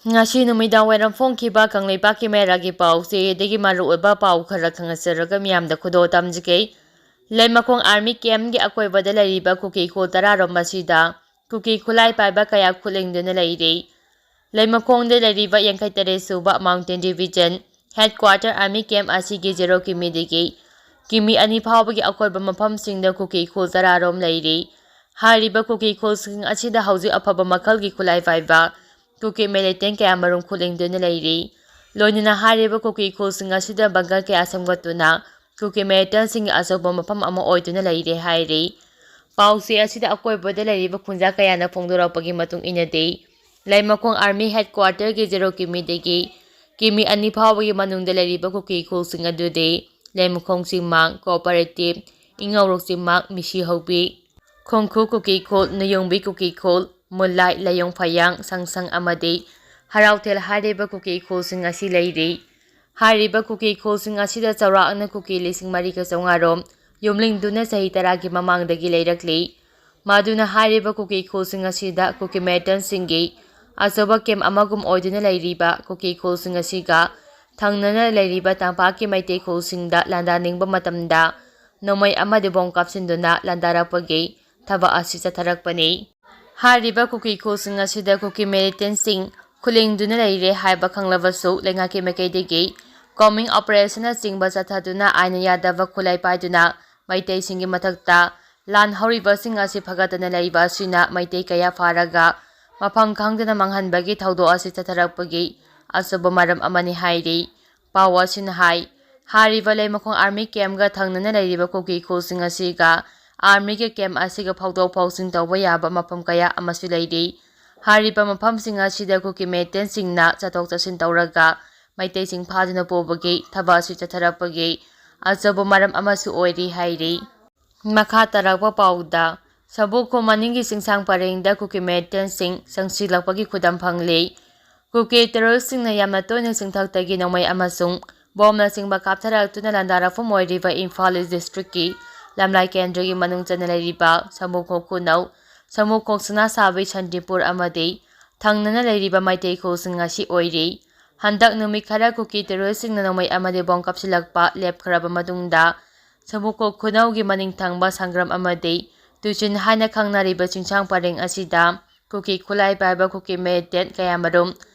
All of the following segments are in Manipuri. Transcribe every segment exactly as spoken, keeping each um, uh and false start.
ꯉꯁꯤ ꯅꯨꯃꯤꯗꯥꯡ ꯋꯥꯏꯔꯝ ꯐꯣꯡꯈꯤꯕ ꯀꯪꯂꯩꯄꯥꯛꯀꯤ ꯃꯩꯔꯥꯒꯤ ꯄꯥꯎꯆꯦꯗꯒꯤ ꯃꯔꯨꯑꯣꯏꯕ ꯄꯥꯎ ꯈꯔ ꯈꯪꯍꯟꯖꯔꯒ ꯃꯤꯌꯥꯝꯗ ꯈꯨꯗꯣꯜ ꯇꯝꯖꯒꯦ꯫ ꯂꯩꯃꯈꯣꯡ ꯑꯥꯔꯃꯤ ꯀꯦꯝꯞꯒꯤ ꯑꯀꯣꯏꯕꯗ ꯂꯩꯔꯤꯕ ꯀꯨꯀꯤ ꯈꯨꯜ ꯇꯔꯥꯔꯣꯝ ꯑꯁꯤꯗ ꯀꯨꯀꯤ ꯈꯨꯠꯂꯥꯏ ꯄꯥꯏꯕ ꯀꯌꯥ ꯈꯨꯠꯂꯦꯡꯗꯨꯅ ꯂꯩꯔꯤ꯫ ꯂꯩꯃꯈꯣꯡꯗ ꯂꯩꯔꯤꯕ ꯌꯥꯡꯈꯩ ꯇꯔꯦꯠ ꯁꯨꯕ mountain division headquarter army camp ꯑꯁꯤꯒꯤ ꯖꯦꯔꯣ ꯀꯤꯃꯤꯗꯒꯤ ꯀꯤꯃꯤ ꯑꯅꯤ ꯐꯥꯎꯕꯒꯤ ꯑꯀꯣꯏꯕ ꯃꯐꯝꯁꯤꯡꯗ ꯀꯨꯀꯤ ꯈꯨꯜ ꯇꯔꯥꯔꯣꯝ ꯂꯩꯔꯤ꯫ ꯍꯥꯏꯔꯤꯕ ꯀꯨꯀꯤ ꯈꯨꯜꯁꯤꯡ ꯑꯁꯤꯗ ꯍꯧꯖꯤꯛ ꯑꯐꯕ ꯃꯈꯜꯒꯤ ꯈꯨꯠꯂꯥꯏ ꯄꯥꯏꯕ ꯀꯨꯀꯤ ꯃꯤꯂꯤꯇꯦꯟ ꯀꯌꯥꯃꯔꯨꯝ ꯈꯨꯠꯂꯦꯡꯗꯨꯅ ꯂꯩꯔꯤ꯫ ꯂꯣꯏꯅꯅ ꯍꯥꯏꯔꯤꯕ ꯀꯨꯀꯤ ꯈꯨꯜꯁꯤꯡ ꯑꯁꯤꯗ ꯕꯪꯀꯔ ꯀꯌꯥ ꯁꯦꯝꯒꯠꯇꯨꯅ ꯀꯨꯀꯤ ꯃꯤꯂꯤꯇꯦꯟꯁꯤꯡꯒꯤ ꯑꯆꯧꯕ ꯃꯐꯝ ꯑꯃ ꯑꯣꯏꯗꯨꯅ ꯂꯩꯔꯦ ꯍꯥꯏꯔꯤ꯫ ꯄꯥꯎꯆꯦ ꯑꯁꯤꯗ ꯑꯀꯣꯏꯕꯗ ꯂꯩꯔꯤꯕ ꯈꯨꯟꯖꯥ ꯀꯌꯥꯅ ꯐꯣꯡꯗꯣꯔꯛꯄꯒꯤ ꯃꯇꯨꯡ ꯏꯟꯅꯗꯤ, ꯂꯩꯃꯈꯣꯡ ꯑꯥꯔꯃꯤ ꯍꯦꯗꯀ꯭ꯋꯥꯇꯔꯒꯤ ꯖꯦꯔꯣ ꯀꯤꯃꯤꯗꯒꯤ ꯀꯤꯃꯤ ꯑꯅꯤ ꯐꯥꯎꯕꯒꯤ ꯃꯅꯨꯡꯗ ꯂꯩꯔꯤꯕ ꯀꯨꯀꯤ ꯈꯨꯜꯁꯤꯡ ꯑꯗꯨꯗꯤ ꯂꯩꯃꯈꯣꯡ ꯆꯤꯡꯃꯥꯡ, ꯀꯣꯑꯣꯄꯔꯦꯇꯤꯚ, ꯏꯉꯧꯔꯣꯛ ꯆꯤꯡꯃꯥꯡ, ꯃꯤꯁꯤ ꯍꯧꯕꯤ, ꯈꯣꯡꯈꯨ ꯀꯨꯀꯤ ꯈꯨꯜ, ꯅꯨꯌꯣꯡꯕꯤ ꯀꯨꯀꯤ ꯈꯨꯜ, ꯃꯨꯂꯥꯏ, ꯂꯥꯏꯌꯣꯡ ꯐꯌꯥꯡ, ꯁꯪꯁꯪ ꯑꯃꯗꯤ ꯍꯔꯥꯎꯊꯦꯜ ꯍꯥꯏꯔꯤꯕ ꯀꯨꯀꯤ ꯈꯨꯜꯁꯤꯡ ꯑꯁꯤ ꯂꯩꯔꯤ꯫ ꯍꯥꯏꯔꯤꯕ ꯀꯨꯀꯤ ꯈꯨꯜꯁꯤꯡ ꯑꯁꯤꯗ ꯆꯥꯎꯔꯥꯛꯅ ꯀꯨꯀꯤ ꯂꯤꯁꯤꯡ ꯃꯔꯤꯒ ꯆꯥꯝꯃꯉꯥ ꯔꯣꯝ ꯌꯨꯝꯂꯤꯡꯗꯨꯅ ꯆꯍꯤ ꯇꯔꯥꯒꯤ ꯃꯃꯥꯡꯗꯒꯤ ꯂꯩꯔꯛꯂꯤ꯫ ꯃꯗꯨꯅ ꯍꯥꯏꯔꯤꯕ ꯀꯨꯀꯤ ꯈꯨꯜꯁꯤꯡ ꯑꯁꯤꯗ ꯀꯨꯀꯤ ꯃꯤꯂꯤꯇꯦꯟꯁꯤꯡꯒꯤ ꯑꯆꯧꯕ ꯀꯦꯝꯞ ꯑꯃꯒꯨꯝ ꯑꯣꯏꯗꯨꯅ ꯂꯩꯔꯤꯕ ꯀꯨꯀꯤ ꯈꯨꯜꯁꯤꯡ ꯑꯁꯤꯒ ꯊꯪꯅꯅ ꯂꯩꯔꯤꯕ ꯇꯝꯄꯥꯛꯀꯤ ꯃꯩꯇꯩ ꯈꯨꯜꯁꯤꯡꯗ ꯂꯥꯟꯗꯥꯅꯤꯡꯕ ꯃꯇꯝꯗ ꯅꯣꯡꯃꯩ ꯑꯃꯗꯤ ꯕꯣꯝ ꯀꯥꯞꯁꯤꯟꯗꯨꯅ ꯂꯥꯟꯗꯥꯔꯛꯄꯒꯤ ꯊꯕꯛ ꯑꯁꯤ ꯆꯠꯊꯔꯛꯄꯅꯤ꯫ ꯍꯥꯏꯔꯤꯕ ꯀꯨꯀꯤ ꯈꯨꯜꯁꯤꯡ ꯑꯁꯤꯗ ꯀꯨꯀꯤ ꯃꯤꯂꯤꯇꯦꯟꯁꯤꯡ ꯈꯨꯂꯦꯡꯗꯨꯅ ꯂꯩꯔꯦ ꯍꯥꯏꯕ ꯈꯪꯂꯕꯁꯨ, ꯂꯩꯉꯥꯛꯀꯤ ꯃꯥꯏꯀꯩꯗꯒꯤ ꯀꯣꯝꯕꯤꯡ ꯑꯣꯄꯔꯦꯁꯟꯅꯆꯤꯡꯕ ꯆꯠꯊꯗꯨꯅ ꯑꯥꯏꯟꯅ ꯌꯥꯗꯕ ꯈꯨꯠꯂꯥꯏ ꯄꯥꯏꯗꯨꯅ ꯃꯩꯇꯩꯁꯤꯡꯒꯤ ꯃꯊꯛꯇ ꯂꯥꯟ ꯍꯧꯔꯤꯕꯁꯤꯡ ꯑꯁꯤ ꯐꯒꯠꯇꯅ ꯂꯩꯕ ꯑꯁꯤꯅ ꯃꯩꯇꯩ ꯀꯌꯥ ꯐꯥꯔꯒ ꯃꯐꯝ ꯈꯪꯗꯅ ꯃꯥꯡꯍꯟꯕꯒꯤ ꯊꯧꯗꯣꯛ ꯑꯁꯤ ꯆꯠꯊꯔꯛꯄꯒꯤ ꯑꯆꯧꯕ ꯃꯔꯝ ꯑꯃꯅꯤ ꯍꯥꯏꯔꯤ꯫ ꯄꯥꯎ ꯑꯁꯤꯅ ꯍꯥꯏ, ꯍꯥꯏꯔꯤꯕ ꯂꯩꯃꯈꯣꯡ ꯑꯥꯔꯃꯤ ꯀꯦꯝꯞꯒ ꯊꯪꯅꯅ ꯂꯩꯔꯤꯕ ꯀꯨꯀꯤ ꯈꯨꯜꯁꯤꯡ ꯑꯁꯤꯒ ꯑꯥꯔꯃꯤꯒꯤ ꯀꯦꯝꯞ ꯑꯁꯤꯒ ꯐꯥꯎꯗꯣꯛ ꯐꯥꯎꯖꯤꯟ ꯇꯧꯕ ꯌꯥꯕ ꯃꯐꯝ ꯀꯌꯥ ꯑꯃꯁꯨ ꯂꯩꯔꯤ꯫ ꯍꯥꯏꯔꯤꯕ ꯃꯐꯝꯁꯤꯡ ꯑꯁꯤꯗ ꯀꯨꯀꯤ ꯃꯤꯂꯤꯇꯦꯟꯁꯤꯡꯅ ꯆꯠꯊꯣꯛ ꯆꯠꯁꯤꯟ ꯇꯧꯔꯒ ꯃꯩꯇꯩꯁꯤꯡ ꯐꯥꯗꯨꯅ ꯄꯨꯕꯒꯤ ꯊꯕꯛ ꯑꯁꯤ ꯆꯠꯊꯔꯛꯄꯒꯤ ꯑꯆꯧꯕ ꯃꯔꯝ ꯑꯃꯁꯨ ꯑꯣꯏꯔꯤ ꯍꯥꯏꯔꯤ꯫ ꯃꯈꯥ ꯇꯥꯔꯛꯄ ꯄꯥꯎꯗ, ꯁꯃꯨꯈꯣꯡ ꯃꯅꯤꯡꯒꯤ ꯆꯤꯡꯁꯥꯡ ꯄꯔꯦꯡꯗ ꯀꯨꯀꯤ ꯃꯤꯂꯤꯇꯦꯟꯁꯤꯡ ꯆꯪꯁꯤꯜꯂꯛꯄꯒꯤ ꯈꯨꯗꯝ ꯐꯪꯂꯤ꯫ ꯀꯨꯀꯤ ꯇꯦꯔꯣꯔꯤꯁ꯭ꯠꯁꯤꯡꯅ ꯌꯥꯝꯅ ꯇꯣꯏꯅ ꯆꯤꯡꯊꯛꯇꯒꯤ ꯅꯣꯡꯃꯩ ꯑꯃꯁꯨꯡ ꯕꯣꯝꯅꯆꯤꯡꯕ ꯀꯥꯞꯊꯔꯛꯇꯨꯅ ꯂꯥꯟꯗꯥꯔꯛꯐꯝ ꯑꯣꯏꯔꯤꯕ ꯏꯝꯐꯥꯜ ꯏꯁ꯭ꯠ ꯗꯤꯁꯇ꯭ꯔꯤꯛꯀꯤ ꯂꯝꯂꯥꯏ ꯀꯦꯟꯗ꯭ꯔꯒꯤ ꯃꯅꯨꯡ ꯆꯟꯅ ꯂꯩꯔꯤꯕ ꯁꯃꯨꯈꯣꯡ ꯈꯨꯅꯧ, ꯁꯃꯨꯈꯣꯡ ꯁꯅꯥꯁꯥꯕꯤ, ꯁꯥꯟꯇꯤꯄꯨꯔ ꯑꯃꯗꯤ ꯊꯪꯅꯅ ꯂꯩꯔꯤꯕ ꯃꯩꯇꯩ ꯈꯨꯜꯁꯤꯡ ꯑꯁꯤ ꯑꯣꯏꯔꯤ꯫ ꯍꯟꯗꯛ ꯅꯨꯃꯤꯠ ꯈꯔ ꯀꯨꯀꯤ terroristꯁꯤꯡꯅ ꯅꯣꯡꯃꯩ ꯑꯃꯗꯤ ꯕꯣꯝ ꯀꯥꯞꯁꯤꯜꯂꯛꯄ ꯂꯦꯞꯈ꯭ꯔꯕ ꯃꯇꯨꯡꯗ, ꯁꯃꯨꯀꯣꯛ ꯈꯨꯅꯧꯒꯤ ꯃꯅꯤꯡ ꯊꯪꯕ ꯁꯪꯒ꯭ꯔꯝ ꯑꯃꯗꯤ ꯇꯨꯆꯤꯟ ꯍꯥꯏꯅ ꯈꯪꯅꯔꯤꯕ ꯆꯤꯡꯁꯥꯡ ꯄꯔꯦꯡ ꯑꯁꯤꯗ ꯀꯨꯀꯤ ꯈꯨꯠꯂꯥꯏ ꯄꯥꯏꯕ ꯀꯨꯀꯤ militant ꯀꯌꯥꯃꯔꯨꯝ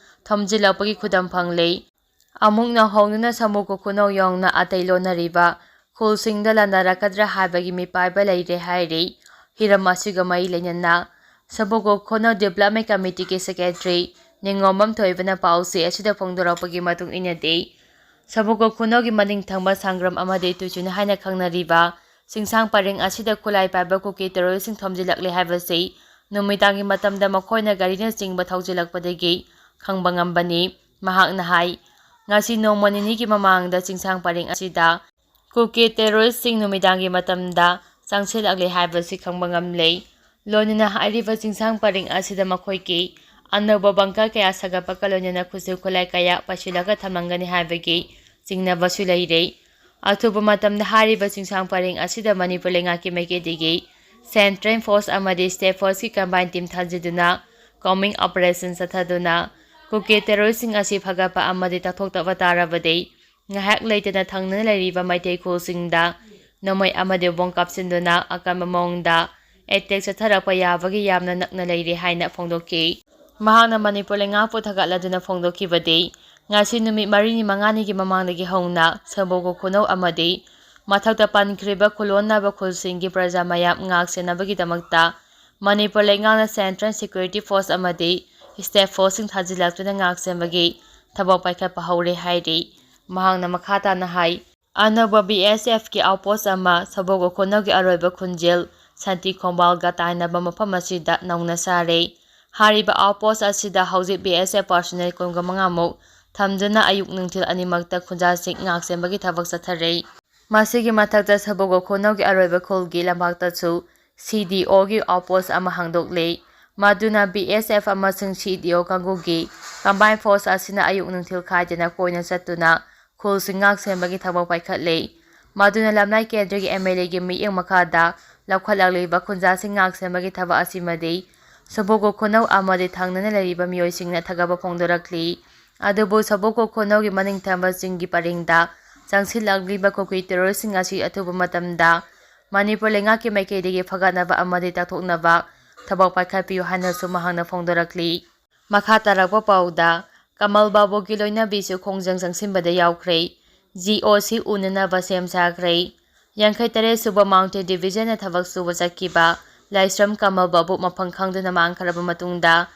ꯊꯣꯝꯖꯤꯜꯂꯛꯄꯒꯤ ꯈꯨꯗꯝ ꯐꯪꯂꯦ꯫ ꯑꯃꯨꯛ ꯅꯧꯍꯧꯅꯅ ꯁꯃꯨꯀꯣꯛ ꯈꯨꯅꯧ ꯌꯧꯅ ꯑꯇꯩ ꯂꯣꯟꯅꯔꯤꯕ ꯈꯨꯜꯁꯤꯡꯗ ꯂꯥꯟꯗꯥꯔꯛꯀꯗ꯭ꯔꯥ ꯍꯥꯏꯕꯒꯤ ꯃꯤꯄꯥꯏꯕ ꯂꯩꯔꯦ ꯍꯥꯏꯔꯤ꯫ ꯍꯤꯔꯝ ꯑꯁꯤꯒ ꯃꯔꯤ ꯂꯩꯅꯅ ꯁꯃꯨꯀꯣꯛ ꯈꯨꯅꯧ Development Committeeꯒꯤ secretary ꯅꯤꯡꯉꯣꯝꯕꯝ ꯊꯣꯏꯕꯅ ꯄꯥꯎꯆꯦ ꯑꯁꯤꯗ ꯐꯣꯡꯗꯣꯔꯛꯄꯒꯤ ꯃꯇꯨꯡ ꯏꯟꯅꯗꯤ, ꯁꯃꯨꯀꯣꯛ ꯈꯨꯅꯧꯒꯤ ꯃꯅꯤꯡ ꯊꯪꯕ ꯁꯪꯒ꯭ꯔꯝ ꯑꯃꯗꯤ ꯇꯨꯆꯤꯟ ꯍꯥꯏꯅ ꯈꯪꯅꯔꯤꯕ ꯆꯤꯡꯁꯥꯡ ꯄꯔꯦꯡ ꯑꯁꯤꯗ ꯈꯨꯠꯂꯥꯏ ꯄꯥꯏꯕ ꯀꯨꯀꯤ terroristꯁꯤꯡ ꯊꯣꯝꯖꯤꯜꯂꯛꯂꯦ ꯍꯥꯏꯕꯁꯤ ꯅꯨꯃꯤꯗꯥꯡꯒꯤ ꯃꯇꯝꯗ ꯃꯈꯣꯏꯅ ꯒꯥꯔꯤꯅꯆꯤꯡꯕ ꯊꯧꯖꯤꯜꯂꯛꯄꯗꯒꯤ ꯈꯪꯕ ꯉꯝꯕꯅꯤ꯫ ꯃꯍꯥꯛꯅ ꯍꯥꯏ, ꯉꯁꯤ ꯅꯣꯡꯃ ꯅꯤꯅꯤꯒꯤ ꯃꯃꯥꯡꯗ ꯆꯤꯡꯁꯥꯡ ꯄꯔꯦꯡ ꯑꯁꯤꯗ ꯀꯨꯀꯤ terroristꯁꯤꯡ ꯅꯨꯃꯤꯗꯥꯡꯒꯤ ꯃꯇꯝꯗ ꯆꯪꯁꯤꯜꯂꯛꯂꯦ ꯍꯥꯏꯕꯁꯤ ꯈꯪꯕ ꯉꯝꯂꯦ꯫ ꯂꯣꯏꯅꯅ ꯍꯥꯏꯔꯤꯕ ꯆꯤꯡꯁꯥꯡ ꯄꯔꯦꯡ ꯑꯁꯤꯗ ꯃꯈꯣꯏꯒꯤ ꯑꯅꯧꯕ bunker ꯀꯌꯥ ꯁꯥꯒꯠꯄꯒ ꯂꯣꯏꯅꯅ ꯈꯨꯠꯁꯨ ꯈꯨꯠꯂꯥꯏ ꯀꯌꯥ ꯄꯩꯁꯤꯜꯂꯒ ꯊꯝꯂꯝꯒꯅꯤ ꯍꯥꯏꯕꯒꯤ ꯆꯤꯡꯅꯕꯁꯨ ꯂꯩꯔꯦ꯫ ꯑꯊꯨꯕ ꯃꯇꯝꯗ ꯍꯥꯏꯔꯤꯕ ꯆꯤꯡꯁꯥꯡ ꯄꯔꯦꯡ ꯑꯁꯤꯗ ꯃꯅꯤꯄꯨꯔ ꯂꯩꯉꯥꯛꯀꯤ ꯃꯥꯏꯀꯩꯗꯒꯤ Central Force ꯑꯃꯗꯤ State Forceꯀꯤ combine team ꯊꯥꯖꯤꯟꯗꯨꯅ combing operation ꯆꯠꯊꯗꯨꯅ ꯀꯨꯀꯤ terroristꯁꯤꯡ ꯑꯁꯤ ꯐꯒꯠꯄ ꯑꯃꯗꯤ ꯇꯥꯊꯣꯛꯇꯕ ꯇꯥꯔꯕꯗꯤ ꯉꯥꯏꯍꯥꯛ ꯂꯩꯇꯅ ꯊꯪꯅꯅ ꯂꯩꯔꯤꯕ ꯃꯩꯇꯩ ꯈꯨꯜꯁꯤꯡꯗ ꯅꯣꯡꯃꯩ ꯑꯃꯗꯤ ꯕꯣꯝ ꯀꯥꯞꯁꯤꯟꯗꯨꯅ ꯑꯀꯟꯕ ꯃꯑꯣꯡꯗ attack ꯆꯠꯊꯔꯛꯄ ꯌꯥꯕꯒꯤ ꯌꯥꯝꯅ ꯅꯛꯅ ꯂꯩꯔꯦ ꯍꯥꯏꯅ ꯐꯣꯡꯗꯣꯛꯈꯤ꯫ ꯃꯍꯥꯛꯅ ꯃꯅꯤꯄꯨꯔ ꯂꯩꯉꯥꯛꯄꯨ ꯊꯥꯒꯠꯂꯗꯨꯅ ꯐꯣꯡꯗꯣꯛꯈꯤꯕꯗꯤ, ꯉꯁꯤ ꯅꯨꯃꯤꯠ ꯃꯔꯤꯅꯤ ꯃꯉꯥꯅꯤꯒꯤ ꯃꯃꯥꯡꯗꯒꯤ ꯍꯧꯅ ꯁꯃꯨꯀꯣꯛ ꯈꯨꯅꯧ ꯑꯃꯗꯤ ꯃꯊꯛꯇ ꯄꯟꯈ꯭ꯔꯤꯕ ꯈꯨꯜꯂꯣꯟꯅꯕ ꯈꯨꯜꯁꯤꯡꯒꯤ ꯄ꯭ꯔꯖꯥ ꯃꯌꯥꯝ ꯉꯥꯛ ꯁꯦꯟꯅꯕꯒꯤꯗꯃꯛꯇ ꯃꯅꯤꯄꯨꯔ ꯂꯩꯉꯥꯛꯅ Central Security Force ꯑꯃꯗꯤ State Forceꯁꯤꯡ ꯊꯥꯖꯤꯜꯂꯛꯇꯨꯅ ꯉꯥꯛ ꯁꯦꯟꯕꯒꯤ ꯊꯕꯛ ꯄꯥꯏꯈꯠꯄ ꯍꯧꯔꯦ ꯍꯥꯏꯔꯤ꯫ ꯃꯍꯥꯛꯅ ꯃꯈꯥ ꯇꯥꯅ ꯍꯥꯏ, ꯑꯅꯧꯕ BSFꯀꯤ outpost ꯑꯃ ꯁꯃꯨꯀꯣꯛ ꯈꯨꯅꯧꯒꯤ ꯑꯔꯣꯏꯕ ꯈꯨꯟꯖꯦꯜ ꯁꯥꯟꯇꯤ ꯈꯣꯡꯕꯥꯜꯒ ꯇꯥꯏꯅꯕ ꯃꯐꯝ ꯑꯁꯤꯗ ꯅꯧꯅ ꯁꯥꯔꯦ꯫ ꯍꯥꯏꯔꯤꯕ outpost ꯑꯁꯤꯗ ꯍꯧꯖꯤꯛ BSF personnel ꯀꯨꯟꯒ ꯃꯉꯥꯃꯨꯛ ꯊꯝꯗꯨꯅ ꯑꯌꯨꯛ ꯅꯨꯡꯊꯤꯜ ꯑꯅꯤꯃꯛꯇ ꯈꯨꯟꯖꯥꯁꯤꯡ ꯉꯥꯛ ꯁꯦꯟꯕꯒꯤ ꯊꯕꯛ ꯆꯠꯊꯔꯤ꯫ ꯃꯁꯤꯒꯤ ꯃꯊꯛꯇ ꯁꯃꯨꯀꯣꯛ ꯈꯨꯅꯧꯒꯤ ꯑꯔꯣꯏꯕ ꯈꯨꯜꯒꯤ ꯂꯝꯄꯥꯛꯇꯁꯨ CDOꯒꯤ outpost ꯑꯃ ꯍꯥꯡꯗꯣꯛꯂꯤ꯫ ꯃꯗꯨꯅ BSF ꯑꯃꯁꯨꯡ CDO ꯀꯥꯡꯕꯨꯒꯤ combine force ꯑꯁꯤꯅ ꯑꯌꯨꯛ ꯅꯨꯡꯊꯤꯜ ꯈꯥꯏꯗꯅ ꯀꯣꯏꯅ ꯆꯠꯇꯨꯅ ꯈꯨꯜꯁꯤꯡ ꯉꯥꯛ ꯁꯦꯟꯕꯒꯤ ꯊꯕꯛ ꯄꯥꯏꯈꯠꯂꯤ꯫ ꯃꯗꯨꯅ ꯂꯝꯂꯥꯏ ꯀꯦꯟꯗ꯭ꯔꯒꯤ MLAꯒꯤ ꯃꯤꯠꯌꯦꯡ ꯃꯈꯥꯗ ꯂꯧꯈꯠꯂꯛꯂꯤꯕ ꯈꯨꯟꯖꯥꯁꯤꯡ ꯉꯥꯛ ꯁꯦꯟꯕꯒꯤ ꯊꯕꯛ ꯑꯁꯤꯃꯗꯤ ꯁꯣꯕꯣꯀꯣ ꯈꯨꯅꯧ ꯑꯃꯗꯤ ꯊꯪꯅꯅ ꯂꯩꯔꯤꯕ ꯃꯤꯑꯣꯏꯁꯤꯡꯅ ꯊꯥꯒꯠꯄ ꯐꯣꯡꯗꯣꯔꯛꯂꯤ꯫ ꯑꯗꯨꯕꯨ ꯁꯣꯕꯣꯀꯣ ꯈꯨꯅꯧꯒꯤ ꯃꯅꯤꯡ ꯊꯪꯕ ꯆꯤꯡꯒꯤ ꯄꯔꯤꯡꯗ ꯆꯪꯁꯤꯜꯂꯛꯂꯤꯕ ꯀꯨꯀꯤ ꯇꯦꯔꯣꯔꯤꯁꯁꯤꯡ ꯑꯁꯤ ꯑꯊꯨꯕ ꯃꯇꯝꯗ ꯃꯅꯤꯄꯨꯔ ꯂꯩꯉꯥꯛꯀꯤ ꯃꯥꯏꯀꯩꯗꯒꯤ ꯐꯒꯠꯅꯕ ꯑꯃꯗꯤ ꯇꯥꯊꯣꯛꯅꯕ ꯊꯕꯛ ꯄꯥꯏꯈꯠꯄꯤꯌꯨ ꯍꯥꯏꯅꯁꯨ ꯃꯍꯥꯛꯅ ꯐꯣꯡꯗꯣꯔꯛꯂꯤ꯫ ꯃꯈꯥ ꯇꯥꯔꯛꯄ ꯄꯥꯎꯗ, ꯀꯃꯜ ꯕꯥꯕꯨꯒꯤ ꯂꯣꯏꯅꯕꯤꯁꯨ ꯈꯣꯡꯖꯪ ꯆꯪꯁꯤꯟꯕꯗ ꯌꯥꯎꯈ꯭ꯔꯦ꯫ ꯖꯤ ꯑꯣ ꯁꯤ ꯎꯅꯅꯕ ꯁꯦꯝ ꯁꯥꯈ꯭ꯔꯦ꯫ ꯌꯥꯡꯈꯩ ꯇꯔꯦꯠ ꯁꯨꯕ ꯃꯥꯎꯟꯇꯦꯟ ꯗꯤꯕꯤꯖꯟꯗ ꯊꯕꯛ ꯁꯨꯕ ꯆꯠꯈꯤꯕ ꯂꯥꯏꯁ꯭ꯔꯝ ꯀꯃꯜ ꯕꯥꯕꯨ ꯃꯐꯝ ꯈꯪꯗꯅ ꯃꯥꯡꯈ꯭ꯔꯕ ꯃꯇꯨꯡꯗ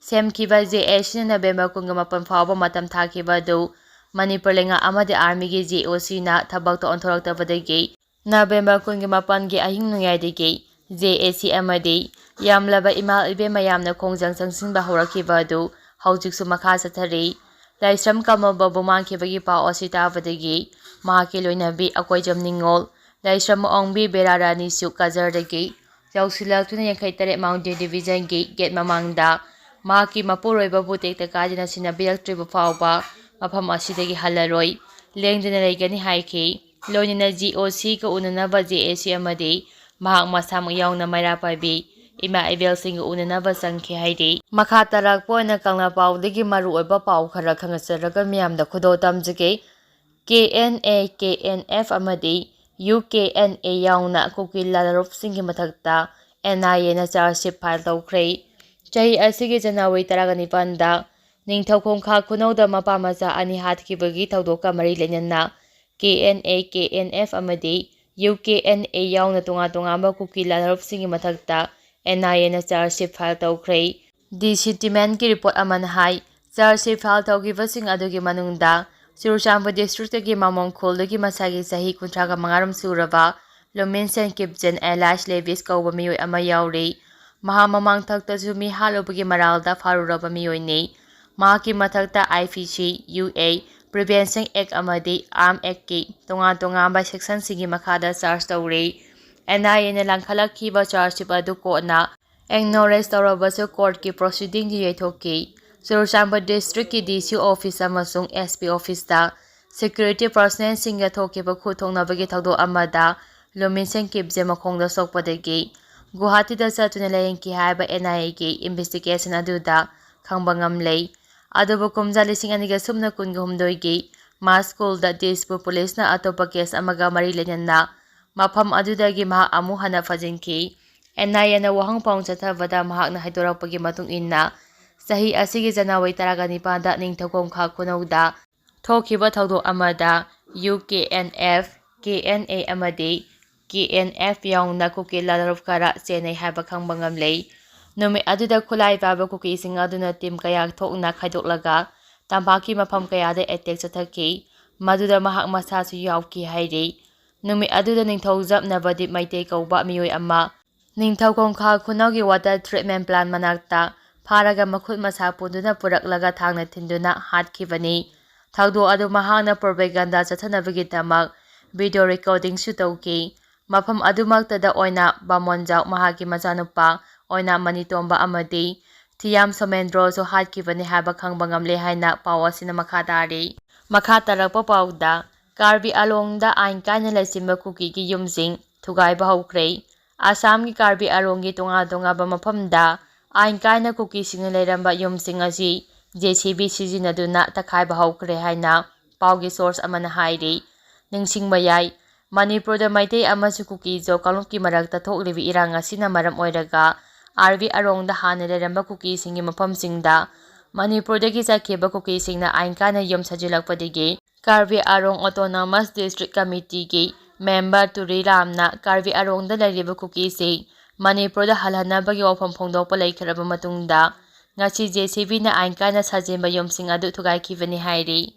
ꯁꯦꯝꯈꯤꯕ ꯖꯦ ꯑꯦ ꯁꯤꯅ ꯅꯕꯦꯝꯕꯔ ꯀꯨꯟꯒ ꯃꯥꯄꯟ ꯐꯥꯎꯕ ꯃꯇꯝ ꯊꯥꯈꯤꯕ ꯑꯗꯨ ꯃꯅꯤꯄꯨꯔ ꯂꯩꯉꯥꯛ ꯑꯃꯗꯤ ꯑꯥꯔꯃꯤꯒꯤ ꯖꯤ ꯑꯣ ꯁꯤꯅ ꯊꯕꯛꯇ ꯑꯣꯟꯊꯣꯔꯛꯇꯕꯗꯒꯤ ꯅꯕꯦꯝꯕꯔ ꯀꯨꯟꯒ ꯃꯥꯄꯟꯒꯤ ꯑꯍꯤꯡ ꯅꯣꯡꯌꯥꯏꯗꯒꯤ ꯖꯦ ꯑꯦ ꯁꯤ ꯑꯃꯗꯤ ꯌꯥꯝꯂꯕ ꯏꯃꯥ ꯏꯕꯦꯟ ꯃꯌꯥꯝꯅ ꯈꯣꯡꯖꯪ ꯆꯪꯁꯤꯟꯕ ꯍꯧꯔꯛꯈꯤꯕ ꯑꯗꯨ ꯍꯧꯖꯤꯛꯁꯨ ꯃꯈꯥ ꯆꯠꯊꯔꯤ꯫ ꯂꯥꯏꯁ꯭ꯔꯝ ꯀꯃꯜ ꯕꯥꯕꯨ ꯃꯥꯡꯈꯤꯕꯒꯤ ꯄꯥꯎ ꯑꯁꯤ ꯇꯥꯕꯗꯒꯤ ꯃꯍꯥꯛꯀꯤ ꯂꯣꯏꯅꯕꯤ ꯑꯀꯣꯏꯖꯝ ꯅꯤꯉꯣꯜ, ꯂꯥꯏꯁ꯭ꯔꯝ ꯑꯣꯡꯕꯤ ꯕꯦꯔꯥ ꯔꯥꯅꯤꯁꯨ ꯀꯖꯔꯗꯒꯤ ꯌꯧꯁꯤꯜꯂꯛꯇꯨꯅ ꯌꯥꯡꯈꯩ ꯇꯔꯦꯠ ꯃꯥꯎꯟꯇꯦꯟ ꯗꯤꯕꯤꯖꯟꯒꯤ ꯒꯦꯠ ꯃꯃꯥꯡꯗ ꯃꯍꯥꯛꯀꯤ ꯃꯄꯨꯔꯣꯏꯕꯕꯨ ꯇꯦꯛꯇ ꯀꯥꯏꯗꯅ ꯁꯤꯟꯅꯕꯤꯔꯛꯇ꯭ꯔꯤꯕ ꯐꯥꯎꯕ ꯃꯐꯝ ꯑꯁꯤꯗꯒꯤ ꯍꯜꯂꯔꯣꯏ, ꯂꯦꯡꯗꯅ ꯂꯩꯒꯅꯤ ꯍꯥꯏꯈꯤ꯫ ꯂꯣꯏꯅꯅ ꯖꯤ ꯑꯣ ꯁꯤꯒ ꯎꯅꯅꯕ ꯖꯦ ꯑꯦ ꯁꯤ ꯑꯃꯗꯤ ꯃꯍꯥꯛ ꯃꯁꯥꯃꯛ ꯌꯥꯎꯅ ꯃꯩꯔꯥ ꯄꯥꯏꯕꯤ ꯏꯃꯥ ꯏꯕꯦꯜꯁꯤꯡꯒ ꯎꯅꯅꯕ ꯆꯪꯈꯤ ꯍꯥꯏꯔꯤ꯫ ꯃꯈꯥ ꯇꯥꯔꯛꯄ ꯑꯣꯏꯅ ꯀꯪꯂꯥ ꯄꯥꯎꯗꯒꯤ ꯃꯔꯨꯑꯣꯏꯕ ꯄꯥꯎ ꯈꯔ ꯈꯪꯍꯟꯖꯔꯒ ꯃꯤꯌꯥꯝꯗ ꯈꯨꯗꯣꯜ ꯇꯝꯖꯒꯦ꯫ K N A, K N F ꯑꯃꯗꯤ ꯌꯨ ꯀꯦ ꯑꯦꯟ ꯑꯦ ꯌꯥꯎꯅ ꯀꯨꯀꯤ ꯂꯥꯜꯍꯧꯕꯁꯤꯡꯒꯤ ꯃꯊꯛꯇ ꯑꯦꯟ ꯑꯥꯏ ꯑꯦꯅ ꯆꯥꯔꯖ ꯁꯤꯠ ꯐꯥꯏꯜ ꯇꯧꯈ꯭ꯔꯦ꯫ ꯆꯍꯤ ꯑꯁꯤꯒꯤ ꯖꯅꯋꯥꯔꯤ ꯇꯔꯥꯒ ꯅꯤꯄꯥꯟꯗ ꯅꯤꯡꯊꯧ ꯈꯣꯡꯈꯥ ꯈꯨꯅꯧꯗ ꯃꯄꯥ ꯃꯆꯥ ꯑꯅꯤ ꯍꯥꯠꯈꯤꯕꯒꯤ ꯊꯧꯗꯣꯛꯀ ꯃꯔꯤ ꯂꯩꯅꯅ K N A, K N F ꯑꯃꯗꯤ ꯌꯨ ꯀꯦ ꯑꯦꯟ ꯑꯦ ꯌꯥꯎꯅ ꯇꯣꯉꯥꯟ ꯇꯣꯉꯥꯟꯕ ꯀꯨꯀꯤ ꯂꯥꯜꯍꯧꯕꯁꯤꯡꯒꯤ ꯃꯊꯛꯇ ꯑꯦꯟ ꯑꯥꯏ ꯑꯦꯅ ꯆꯥꯔꯖ ꯁꯤꯠ ꯐꯥꯏꯜ ꯇꯧꯈ꯭ꯔꯦ꯫ ꯗꯤ ꯁꯤꯇꯤꯃꯦꯟꯒꯤ ꯔꯤꯄꯣꯔꯠ ꯑꯃꯅ ꯍꯥꯏ, ꯆꯥꯔꯖ ꯁꯤꯠ ꯐꯥꯏꯜ ꯇꯧꯈꯤꯕꯁꯤꯡ ꯑꯗꯨꯒꯤ ꯃꯅꯨꯡꯗ ꯆꯨꯔꯆꯥꯟꯄꯨꯔ ꯗꯤꯁꯇ꯭ꯔꯤꯛꯇꯒꯤ ꯃꯃꯣꯡ ꯈꯨꯜꯗꯒꯤ ꯃꯁꯥꯒꯤ ꯆꯍꯤ ꯀꯨꯟꯊ꯭ꯔꯥꯒ ꯃꯉꯥꯔꯣꯝ ꯁꯨꯔꯕ ꯂꯨꯃꯤꯟ ꯁꯦꯟ ꯀꯤꯞꯖꯦꯟ ꯑꯦꯂꯥꯏꯁ ꯂꯦꯕꯤꯁ ꯀꯧꯕ ꯃꯤꯑꯣꯏ ꯑꯃ ꯌꯥꯎꯔꯤ꯫ ꯃꯍꯥꯛ ꯃꯃꯥꯡ ꯊꯛꯇꯁꯨ ꯃꯤ ꯍꯥꯠꯂꯨꯕꯒꯤ ꯃꯔꯥꯜꯗ ꯐꯥꯔꯨꯔꯕ ꯃꯤꯑꯣꯏꯅꯤ꯫ ꯃꯍꯥꯛꯀꯤ ꯃꯊꯛꯇ ꯑꯥꯏ ꯄꯤ ꯁꯤ, ꯌꯨ ꯑꯦ, ꯄ꯭ꯔꯤꯚꯦꯟꯁꯟ ꯑꯦꯛ ꯑꯃꯗꯤ ꯑꯥꯔꯝ ꯑꯦꯛꯀꯤ ꯇꯣꯉꯥꯟ ꯇꯣꯉꯥꯟꯕ ꯁꯦꯛꯁꯟꯁꯤꯡꯒꯤ ꯃꯈꯥꯗ ꯆꯥꯔꯖ ꯇꯧꯔꯤ꯫ ꯑꯦꯟ ꯑꯥꯏ ꯑꯦꯅ ꯂꯪꯈꯠꯂꯛꯈꯤꯕ ꯆꯥꯔꯖ ꯁꯤꯠ ꯑꯗꯨ ꯀꯣꯔꯠꯅ ꯑꯦꯛꯅꯣꯂꯦꯖ ꯇꯧꯔꯕꯁꯨ ꯀꯣꯔꯠꯀꯤ ꯄ꯭ꯔꯣꯁꯤꯗꯤꯡꯗꯤ ꯌꯩꯊꯣꯛꯈꯤ꯫ ꯆꯨꯔꯆꯥꯟꯄꯨꯔ ꯗꯤꯁꯇ꯭ꯔꯤꯛꯀꯤ ꯗꯤ ꯁꯤ ꯑꯣꯐꯤꯁ ꯑꯃꯁꯨꯡ ꯑꯦꯁ ꯄꯤ ꯑꯣꯐꯤꯁꯇ ꯁꯦꯀ꯭ꯌꯨꯔꯤꯇꯤ ꯄꯔꯁꯅꯦꯜꯁꯤꯡꯒ ꯊꯣꯛꯈꯤꯕ ꯈꯨꯠ ꯊꯣꯛꯅꯕꯒꯤ ꯊꯧꯗꯣꯛ ꯑꯃꯗ ꯂꯨꯃꯤꯟꯁꯦꯟ ꯀꯤꯞꯖꯦ ꯃꯈꯣꯡꯗ ꯁꯣꯛꯄꯗꯒꯤ ꯒꯨꯋꯥꯍꯥꯇꯤꯗ ꯆꯠꯇꯨꯅ ꯂꯥꯌꯦꯡꯈꯤ ꯍꯥꯏꯕ ꯑꯦꯟ ꯑꯥꯏ ꯑꯦꯒꯤ ꯏꯟꯚꯦꯁꯇꯤꯒꯦꯁꯟ ꯑꯗꯨꯗ ꯈꯪꯕ ꯉꯝꯂꯦ꯫ ꯑꯗꯨꯕꯨ ꯀꯨꯝꯖꯥ ꯂꯤꯁꯤꯡ ꯑꯅꯤꯒ ꯁꯨꯞꯅ ꯀꯨꯟꯒ ꯍꯨꯝꯗꯣꯏꯒꯤ ꯃꯥꯔꯆ ꯀꯨꯟꯗ ꯗꯤꯁꯄꯨꯔ ꯄꯨꯂꯤꯁꯅ ꯑꯇꯣꯞꯄ ꯀꯦꯁ ꯑꯃꯒ ꯃꯔꯤ ꯂꯩꯅꯅ ꯃꯐꯝ ꯑꯗꯨꯗꯒꯤ ꯃꯍꯥꯛ ꯑꯃꯨꯛ ꯍꯟꯅ ꯐꯥꯖꯤꯟꯈꯤ꯫ ꯑꯦꯟ ꯑꯥꯏ ꯑꯦꯅ ꯋꯥꯍꯪ ꯄꯥꯎ ꯆꯠꯊꯕꯗ ꯃꯍꯥꯛꯅ ꯍꯥꯏꯗꯣꯔꯛꯄꯒꯤ ꯃꯇꯨꯡ ꯏꯟꯅ, ꯆꯍꯤ ꯑꯁꯤꯒꯤ ꯖꯅꯋꯥꯔꯤ ꯇꯔꯥꯒ ꯅꯤꯄꯥꯟꯗ ꯅꯤꯡꯊꯧꯈꯣꯡ ꯈꯥ ꯈꯨꯅꯧꯗ ꯊꯣꯛꯈꯤꯕ ꯊꯧꯗꯣꯛ ꯑꯃꯗ U K N F, K N A ꯑꯃꯗꯤ ꯀꯦ ꯑꯦꯟ ꯑꯦꯐ ꯌꯥꯎꯅ ꯀꯨꯀꯤ ꯂꯥꯜꯍꯧ ꯈꯔ ꯆꯦꯟꯅꯩ ꯍꯥꯏꯕ ꯈꯪꯕ ꯉꯝꯂꯦ꯫ ꯅꯨꯃꯤꯠ ꯑꯗꯨꯗ ꯈꯨꯠꯂꯥꯏ ꯄꯥꯏꯕ ꯀꯨꯀꯤꯁꯤꯡ ꯑꯗꯨꯅ ꯇꯤꯝ ꯀꯌꯥ ꯊꯣꯛꯅ ꯈꯥꯏꯗꯣꯛꯂꯒ ꯇꯝꯄꯥꯛꯀꯤ ꯃꯐꯝ ꯀꯌꯥꯗ ꯑꯦꯇꯦꯛ ꯆꯠꯊꯈꯤ꯫ ꯃꯗꯨꯗ ꯃꯍꯥꯛ ꯃꯁꯥꯁꯨ ꯌꯥꯎꯈꯤ ꯍꯥꯏꯔꯤ꯫ ꯅꯨꯃꯤꯠ ꯑꯗꯨꯗ ꯅꯤꯡꯊꯧꯖꯝ ꯅꯕꯗꯤꯞ ꯃꯩꯇꯩ ꯀꯧꯕ ꯃꯤꯑꯣꯏ ꯑꯃ ꯅꯤꯡꯊꯧꯈꯣꯡ ꯈꯥ ꯈꯨꯅꯧꯒꯤ ꯋꯥꯇꯔ ꯇ꯭ꯔꯤꯠꯃꯦꯟ ꯄ꯭ꯂꯥꯟ ꯃꯅꯥꯛꯇ ꯐꯥꯔꯒ ꯃꯈꯨꯠ ꯃꯁꯥ ꯄꯨꯟꯗꯨꯅ ꯄꯨꯔꯛꯂꯒ ꯊꯥꯡꯅ ꯊꯤꯟꯗꯨꯅ ꯍꯥꯠꯈꯤꯕꯅꯤ꯫ ꯊꯧꯗꯣꯛ ꯑꯗꯨ ꯃꯍꯥꯛꯅ ꯄ꯭ꯔꯣꯄꯦꯒꯟꯗꯥ ꯆꯠꯊꯅꯕꯒꯤꯗꯃꯛ ꯚꯤꯗꯤꯑꯣ ꯔꯦꯀꯣꯔꯗꯤꯡꯁꯨ ꯇꯧꯈꯤ꯫ ꯃꯐꯝ ꯑꯗꯨꯃꯛꯇꯗ ꯑꯣꯏꯅ ꯕꯥꯃꯣꯟꯖꯥꯎ, ꯃꯍꯥꯛꯀꯤ ꯃꯆꯥꯅꯨꯄꯥ ꯑꯣꯏꯅ ꯃꯅꯤꯇꯣꯝꯕ ꯑꯃꯗꯤ ꯊꯤꯌꯥꯝ ꯁꯣꯃꯦꯟꯗ꯭ꯔꯣꯁꯨ ꯍꯥꯠꯈꯤꯕꯅꯤ ꯍꯥꯏꯕ ꯈꯪꯕ ꯉꯝꯂꯦ ꯍꯥꯏꯅ ꯄꯥꯎ ꯑꯁꯤꯅ ꯃꯈꯥ ꯇꯥꯔꯤ꯫ ꯃꯈꯥ ꯇꯥꯔꯛꯄ ꯄꯥꯎꯗ, ꯀꯥꯔꯕꯤ ꯑꯂꯣꯡꯗ ꯑꯥꯏꯟ ꯀꯥꯏꯅ ꯂꯩꯁꯤꯟꯕ ꯀꯨꯀꯤꯒꯤ ꯌꯨꯝꯁꯤꯡ ꯊꯨꯒꯥꯏꯕ ꯍꯧꯈ꯭ꯔꯦ꯫ ꯑꯁꯥꯝꯒꯤ ꯀꯥꯔꯕꯤ ꯑꯂꯣꯡꯒꯤ ꯇꯣꯉꯥꯟ ꯇꯣꯉꯥꯟꯕ ꯃꯐꯝꯗ ꯑꯥꯏꯟ ꯀꯥꯏꯅ ꯀꯨꯀꯤꯁꯤꯡꯅ ꯂꯩꯔꯝꯕ ꯌꯨꯝꯁꯤꯡ ꯑꯁꯤ ꯖꯦ ꯁꯤ ꯕꯤ ꯁꯤꯖꯤꯟꯅꯗꯨꯅ ꯇꯛꯈꯥꯏꯕ ꯍꯧꯈ꯭ꯔꯦ ꯍꯥꯏꯅ ꯄꯥꯎꯒꯤ ꯁꯣꯔꯁ ꯑꯃꯅ ꯍꯥꯏꯔꯤ꯫ ꯅꯤꯡꯁꯤꯡꯕ ꯌꯥꯏ, ꯃꯅꯤꯄꯨꯔꯗ ꯃꯩꯇꯩ ꯑꯃꯁꯨꯡ ꯀꯨꯀꯤꯖꯣ ꯀꯥꯡꯂꯨꯞꯀꯤ ꯃꯔꯛꯇ ꯊꯣꯛꯂꯤꯕ ꯏꯔꯥꯡ ꯑꯁꯤꯅ ꯃꯔꯝ ꯑꯣꯏꯔꯒ ꯑꯥꯔꯕꯤ ꯑꯔꯣꯡꯗ ꯍꯥꯟꯅ ꯂꯩꯔꯝꯕ ꯀꯨꯀꯤꯁꯤꯡꯒꯤ ꯃꯐꯝꯁꯤꯡꯗ ꯃꯅꯤꯄꯨꯔꯗꯒꯤ ꯆꯠꯈꯤꯕ ꯀꯨꯀꯤꯁꯤꯡꯅ ꯑꯥꯏꯟ ꯀꯥꯏꯅ ꯌꯨꯝ ꯁꯥꯖꯤꯜꯂꯛꯄꯗꯒꯤ ꯀꯥꯔꯕꯤ ꯑꯔꯣꯡ ꯑꯣꯇꯣꯅꯣꯃꯁ ꯗꯤꯁꯇ꯭ꯔꯤꯛ ꯀꯃꯤꯇꯤꯒꯤ ꯃꯦꯝꯕꯔ ꯇꯨꯔꯤ ꯔꯥꯝꯅ ꯀꯥꯔꯕꯤ ꯑꯔꯣꯡꯗ ꯂꯩꯔꯤꯕ ꯀꯨꯀꯤꯁꯤꯡ ꯃꯅꯤꯄꯨꯔꯗ ꯍꯜꯍꯟꯅꯕꯒꯤ ꯋꯥꯐꯝ ꯐꯣꯡꯗꯣꯛꯄ ꯂꯩꯈ꯭ꯔꯕ ꯃꯇꯨꯡꯗ ꯉꯁꯤ ꯖꯦ ꯁꯤ ꯕꯤꯅ ꯑꯥꯏꯟ ꯀꯥꯏꯅ ꯁꯥꯖꯤꯟꯕ ꯌꯨꯝꯁꯤꯡ ꯑꯗꯨ ꯊꯨꯒꯥꯏꯈꯤꯕꯅꯤ ꯍꯥꯏꯔꯤ꯫